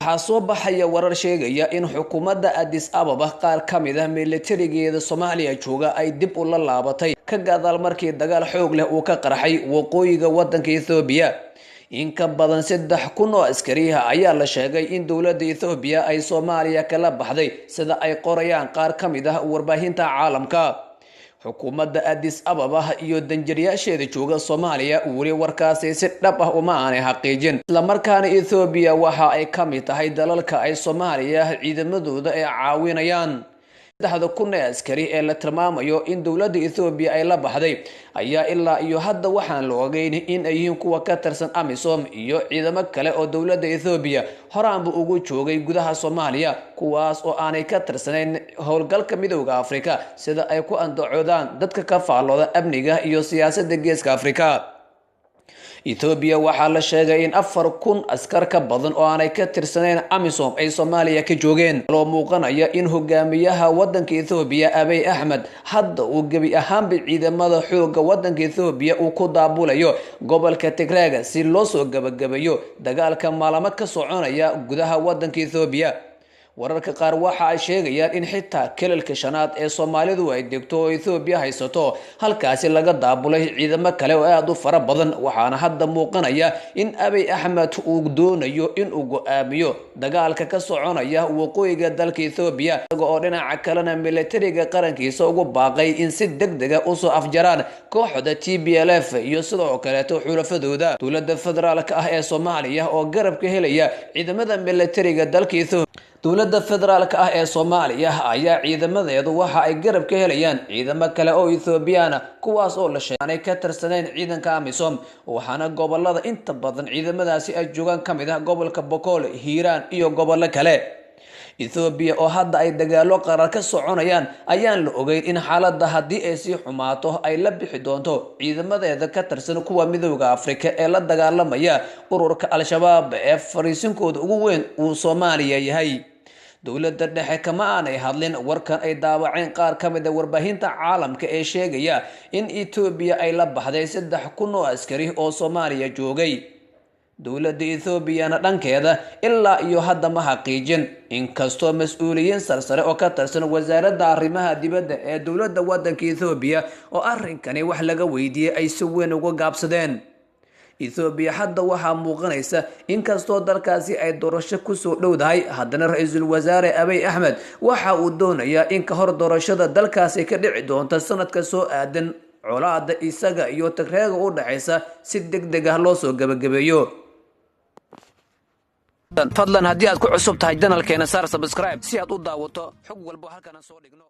Waxaa soo baxaya warar sheegaya in xukuumadda Addis Ababa qaar ka mid ah militarigeeda Soomaaliya jooga ay dib ula laabatay ka gadaal markii dagaal xoog leh uu ka qarxay waqooyiga wadanka Ethoobiya. In ka badan 3000 oo askariha ayaa la sheegay in dowladda Ethoobiya ay Soomaaliya kala baxday, sida ay qorayaan qaar ka mid ah warbaahinta caalamka. Xukuumadda Addis Ababa iyo danjirayaasheeda jooga Soomaaliya weli warkaasi si dhab ah uma aanay xaqiijin. Islamarkaana Ethoobiya waxa ay ka mid tahay dalalka ay Soomaaliya ciidamadooda ay caawinayaan. 3000 ee askari ee la tilmaamayo in dowladda Ethoobiya ay la baxday ayaa ilaa iyo hadda waxaan la ogeyn in ay yihiin kuwa ka tirsan AMISOM iyo ciidamo kale oo dowladda Ethoobiya horaanba ugu joogay gudaha Soomaaliya, kuwaas oo aanay ka tirsanayn howlgalka Midowda Afrika, sida ay ku andacoodaan dadka ka faallooda amniga iyo siyaasadda Geeska Afrika. Ethoobiya waxaa la sheegay in 4000 askar ka badan oo aanay ka tirsanayn AMISOM ay Soomaaliya ka joogeen, loo muuqanaya in hogaamiyaha wadanka Ethoobiya Abiy Axmed hadda uu gebi ahaanba ciidamada xooga wadanka Ethoobiya uu ku daabulayo gobolka Tigreega si loo soo gabagabeeyo dagaalka maalamo ka soconaya gudaha wadanka Ethoobiya. Wararka qaar waxa ay sheegayaan in xitaa kelalka shanaad ee Soomaalidu ay degto oo Ethoobiya haysato halkaasi laga daabulay ciidamo kale oo aada u fara badan. Waxaana hadda muuqanaya in Abiy Axmed uu doonayo in uu go-aamiyo dagaalka ka soconaya waqooyiga dalka Ethoobiya, isaga oo dhinaca kalena militariga qarankiisa ugu baaqay in si deg dega usoo afjaraan kooxda TPLF iyo sidoo kaleeto xulafadooda. Dowladda federaalka ah ee Soomaaliya oo garab ka helaya ciidamada militariga dalka Ethoobiya. Dowladda federaalka ah ee Soomaaliya ayaa ciidamadeedu waxa ay garab ka helayaan ciidamo kale oo Ethoobiyaana, kuwaas oo la sheegay aanay ka tirsanayn ciidanka AMISOM. Waxaana gobolada inta badan ciidamadaasi ay joogaan ka mid ah gobolka Bokool, Hiiraan iyo gobollo kale. Ethoobiya oo hadda ay dagaalo qarar ka soconayaan ayaan la ogeyn in xaaladda haddii ay sii xumaato ay la bixi doonto ciidamadeeda ka tirsan kuwa Midowda Afrika ee la dagaalamaya ururka Al-Shabaab ee fariisinkooda ugu weyn uu Soomaaliya yahay. Dowladda dhexe kama aanay hadlin warkan ay daawaceen qaar ka mid a warbaahinta caalamka ee sheegaya in Etoobiya ay la baxday 3000 oo askari oo Soomaaliya joogay. Dowladda Ethoobiana dhankeeda ilaa iyo hadda ma xaqiijin, inkastoo mas-uuliyiin sarsare oo ka tirsan wasaaradda arrimaha dibadda ee dowladda wadanka Ethoobiya oo arrinkani wax laga weydiiyey ay si weyn uga gaabsadeen. Ethoobiya hadda waxaa muuqanaysa inkastoo dalkaasi ay doorasho kusoo dhowdahay, haddana ra-iisul wasaare Abiy Axmed waxa uu doonayaa in ka hor doorashada dalkaasi ka dhici doonta sanadka soo aadan colaada isaga iyo Tigreega u dhexaysa si deg deg ah loo soo gabagabeeyo. Fadlan haddii aad ku cusub tahay channelkeena, saar subscribe si aad u daawato xog walbo halkan aan soo dhigno.